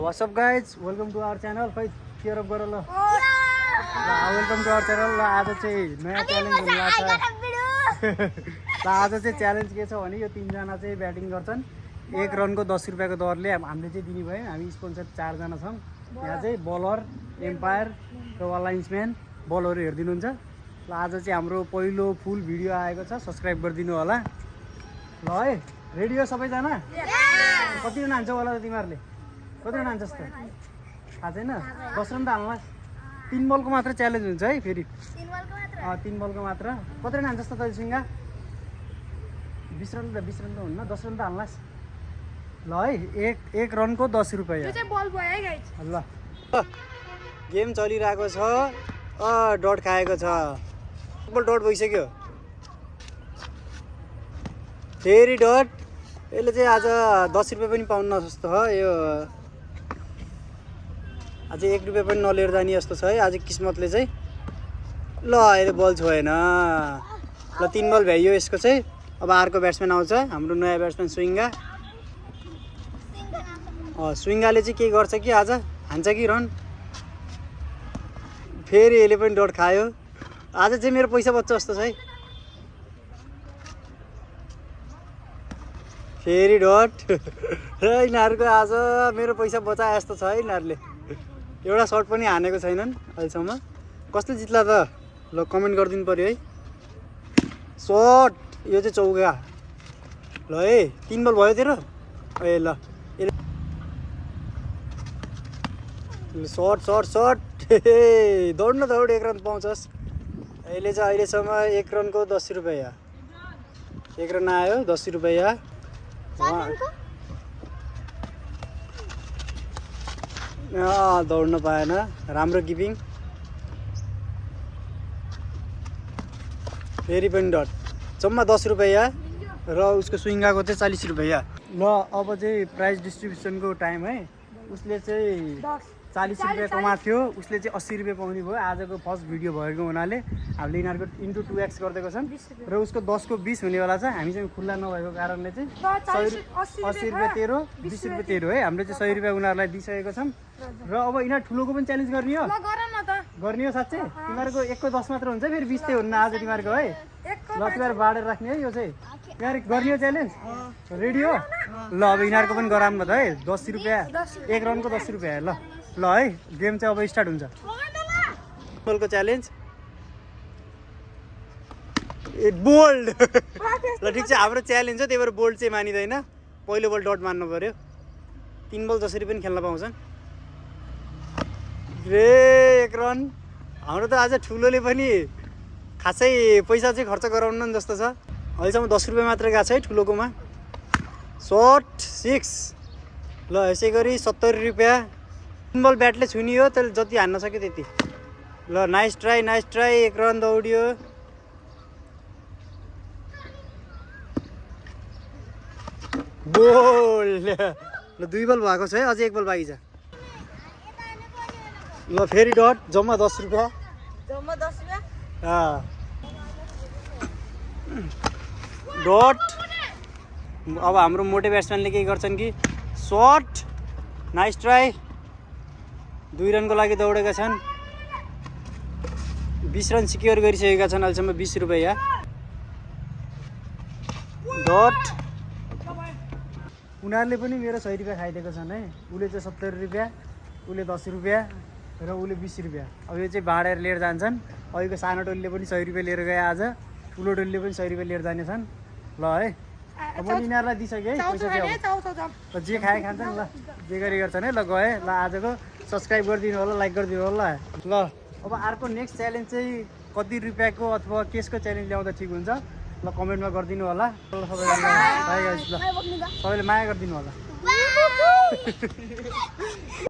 What's up guys? Welcome to our channel. खै cheer up गर ल. Welcome to our channel. ल आज चाहिँ नयाँ च्यालेन्ज हुन लाग्छ. ल आज चाहिँ च्यालेन्ज के छ भने यो तीनजना चाहिँ ब्याटिङ गर्छन्. 1 रनको 10 रुपैयाँको दरले हामीले चाहिँ दिने भयो. हामी स्पोन्सर 4 जना छौँ. यहाँ चाहिँ बलर, एम्पायर र लाइन्सम्यान बलहरू हेर्दिनुहुन्छ. ल आज चाहिँ हाम्रो पहिलो फुल भिडियो आएको छ. सब्स्क्राइब गरिदिनु होला. ल है रेडी हो सबैजना? कति रन हान्छौ होला त तिमीहरूले? कति रन हान्छस् त? थाहा छैन? 10 रन त हाल्ला. 3 बलको मात्र च्यालेन्ज हुन्छ है फेरि. 3 बलको मात्र. कति रन हान्छस् त तैले सिंगा? 20 रन त हुन्न, 10 रन त हाल्लास्. ल है 1 रनको 10 रुपैयाँ. यो चाहिँ बल भयो है गाइस. ल गेम चलिरहेको छ. डट खाएको छ. बल डट भइसक्यो. फेरि डट. यसले चाहिँ आज 10 रुपैयाँ पनि पाउन्न जस्तो हो. यो आज 1 रुपैयाँ पनि नलिएर जाने जस्तो छ है आज किस्मतले चाहिँ. ल अहिले बल छोएन. ल 3 बल भ्याइयो यसको चाहिँ. अब अर्को ब्याट्सम्यान आउँछ. हाम्रो नयाँ ब्याट्सम्यान स्विङ्गा. स्विङ्गाले चाहिँ के गर्छ कि आज हान्छ कि रन. फेरि यसले पनि डट खायो. आज चाहिँ मेरो पैसा बच्छ जस्तो छ है. फेरि डट. र यिनीहरूको आज मेरो पैसा बचाए जस्तो छ है. यिनीहरूले एउटा सर्ट पनि हानेको छैनन् अहिलेसम्म. कसले जित्ला त? ल कमेन्ट गरिदिनु पऱ्यो है. सर्ट यो चाहिँ चौका. ल है 3 बल भयो तेरो. ए ल सर्ट दौड न दौड. 1 रन पाउँछस्. अहिले चाहिँ अहिलेसम्म 1 रनको 10 रुपैयाँ. 1 रन आयो 10 रुपैयाँ. दौड्न पाएन. राम्रो किपिङ. फेरि पनि डट. जम्मा 10 रुपैयाँ र उसको स्विङ्गाको चाहिँ 40 रुपैयाँ. ल अब चाहिँ प्राइज डिस्ट्रिब्युसनको टाइम है. उसले चाहिँ 40 रुपैयाँ कमाएको थियो. उसले चाहिँ 80 रुपैयाँ पाउने भयो. आजको फर्स्ट भिडियो भएको हुनाले हामीले यिनीहरूको इन्टु 2x गरिदिएको छन्. र उसको 10 को 20 हुनेवाला छ. हामी चाहिँ खुल्ला नभएको कारणले चाहिँ 80 रुपैयाँ तेरो 20 रुपैयाँ तेरो है. हामीले चाहिँ 100 रुपैयाँ उनीहरूलाई दिइसकेको छौँ. र अब यिनीहरू ठुलोको पनि च्यालेन्ज गर्ने हो. गर्ने हो साँच्चै. तिमीहरूको 1 को 10 मात्र हुन्छ. फेरि 20 चाहिँ हुन्न आज तिमीहरूको है. ल तिमीहरू बाँडेर राख्ने है. यो चाहिँ तिमीहरू गर्ने हो च्यालेन्ज. रेडी हो? ल अब यिनीहरूको पनि गराउँ न त है. 10 रुपैयाँ 1 रनको 10 रुपैयाँ. ल है गेम चाहिँ अब स्टार्ट हुन्छ. बलको च्यालेन्ज. ए बोल्ड. ल ठिक छ हाम्रो च्यालेन्ज हो. त्यही भएर बोल्ड चाहिँ मानिँदैन. पहिलो बल डट मान्नु पऱ्यो. 3 बल जसरी पनि खेल्न पाउँछन्. रे 1 रन. हाम्रो त आज ठुलोले पनि खासै पैसा चाहिँ खर्च गराउनु जस्तो छ. अहिलेसम्म 10 रुपैयाँ मात्र गएको छ है ठुलोकोमा. सर्ट 6. ल यसै गरी 70 रुपैयाँ. 3 बल ब्याटले छुनियो. त्यसले जति हान्न सक्यो त्यति. ल नाइस ट्राई 1 रन दौडियो. बोल. ल 2 बल भएको छ है. अझै 1 बल बाँकी छ. ल फेरि डट. जम्मा 10 रुपैयाँ. डट. अब हाम्रो मोटे ब्याट्सम्यानले के गर्छन् कि सर्ट. Nice try. 2 रनको लागि दौडेका छन्. 20 रन सिक्योर गरिसकेका छन् अहिलेसम्म. 20 रुपैयाँ. डट. उनीहरूले पनि मेरो 100 रुपैयाँ खाइदिएको छन् है. उसले चाहिँ 70 रुपैयाँ, उसले 10 रुपैयाँ र उसले 20 रुपैयाँ. अब यो चाहिँ बाँडेर लिएर जान्छन्. अहिलेको सानो टोलीले पनि 100 रुपैयाँ लिएर गए आज. ठुलो टोलीले पनि 100 रुपैयाँ लिएर जानेछन्. ल है अब यिनीहरूलाई दिइसकेँ है पैसा चाहिँ. अब जे खाए खान्छन्. ल जे गरी गर्छन् है. ल गएँ. ल आजको सब्सक्राइब गरिदिनु होला, लाइक गरिदिनु होला. ल अब अर्को नेक्स्ट च्यालेन्ज चाहिँ कति रुपैयाँको अथवा केसको च्यालेन्ज ल्याउँदा ठिक हुन्छ. ल कमेन्टमा गरिदिनु होला. ल सबैलाई ल सबैले माया गरिदिनु होला.